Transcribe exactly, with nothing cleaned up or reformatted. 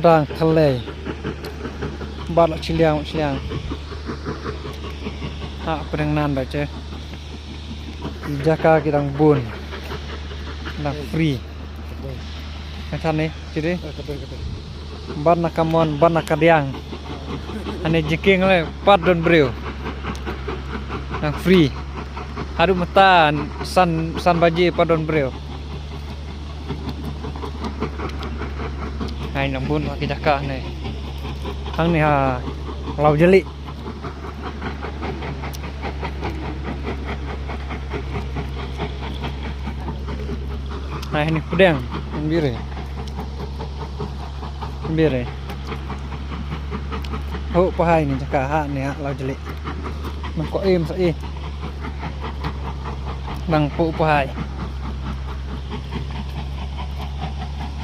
Dang thalei. Bat la chiliang, chiliang. Ha, pdeng nan ba che. Ki jaka ki dang bun. Dang free. Nga chan ni, chiri. Ban na kamon, ban na kadiang. Ani jiking le, pat don briew. Dang free. Haduh mata san, san baje pat don briew. Hai nang bun ha ki jaka ne. Hang ni ha Law Jali. Hai ni pdeng. Bire. Bire. Ho pa hai ni jaka ha ni ha Law Jali. Nang ko im sa i. Nang po pa hai.